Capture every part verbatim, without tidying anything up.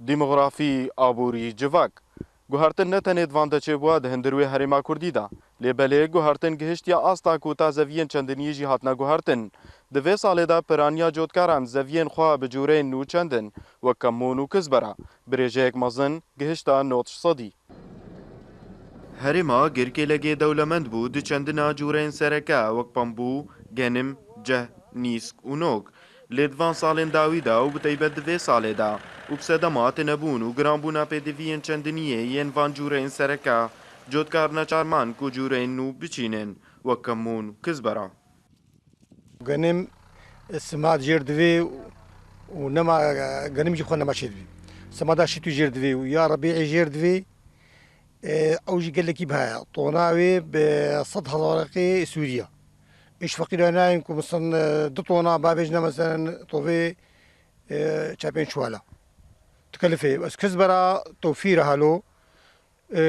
Demografî, aborî, civak. Guhertin ne tenê di van de çêbûye di hundir wê herêma Kurdî de, lê belê guhertin gihiştiye asta ku tazeviyên çandiniyê jî hatine guhertin. Di vê salê de piraniya cotkaran zeviyên xwe bi cûreyên nû çendin, wek kemûn û kizbera, bi rêjeyek mezin gihişte nod sedî. Herêma Girkêlegê dewlemend bû di çendina cûreyên sereke wek pembû, genim, ceh, nîsk û nok. Lê di van salên dawî de û bi taybet di vê salê de û bi sedema tinebûn û giranbûna pêdiviyên çendiniyê yên van cûreyên sereke, cotkar neçar man ku cûreyên nû biçînin, wek kemûn û kizbera. Genim, e, simad jêr divê û nema, e, genim jî xwe nema çêdibî. Simada şitû jêr divê û ya rebî'ê jêr divê, e, ew jî gelekî biha ye. Tona wê bi sed hezarekê Sûriye. Îş feqîra nayên ku, misin, e, du tona bavêjine, misin, tovê, e, çepên çuwala. Dikelifê. Ez kizbera tofîre halo. E,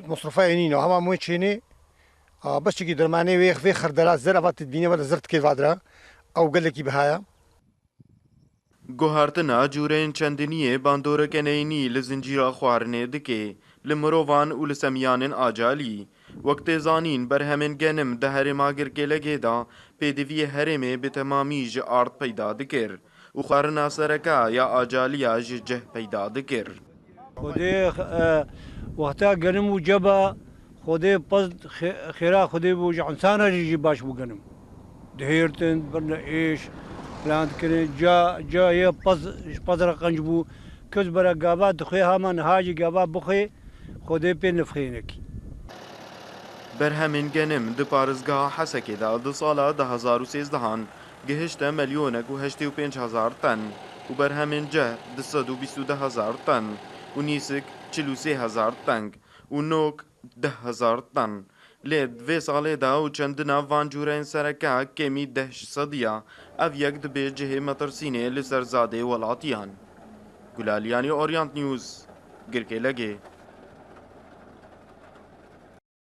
masrafayê nîne, hema mû çênê. A, bes çikî dermanê wê, vê xerdela zer eva tu dibînê, vada zer tikê vadira. Ew gelekî biha ye. Guhertina cûreyên çendiniyê bandoreke neyînî li zincîra xwarinê dike, li mirovan û li semiyanên acalî. Wek tê zanîn, berhemên genim di herêma Girkêlegê de pêdiviyê herêmê bi temamî ji ard peyda dikir û xwarina sereke ya acaliya ji cih peyda dikir. Xwedê, e, wexta genim û ceba, Xwedê pez xê-, xêra Xwedê bû, ji insana jî, jî baş bû genim. Dihêrtin, birine êş, filan dikirin. Ca, ca yê pez, ji pez re qenc bû. Kes bere gava dixwê, hema niha jî gava bixwê, Xwedê pê nifxê hinekî. Berhemên genim di parêzgeha Hesekê de di sala du hezar û sêzdehan gihişte milyonek û heştê û pênc hezar ten û berhemên ceh du sed û bîst û du hezar ten û nîsik çil û sê hezar teng û nok deh hezar ten. Lê di vê salê de û çendina van cûreyên sereke kêmî deh ji sedî ye, ev yek dibe cihê metirsînê li ser zadê welatiyan. Gulaliyanî, Orient News, Girkêlegê.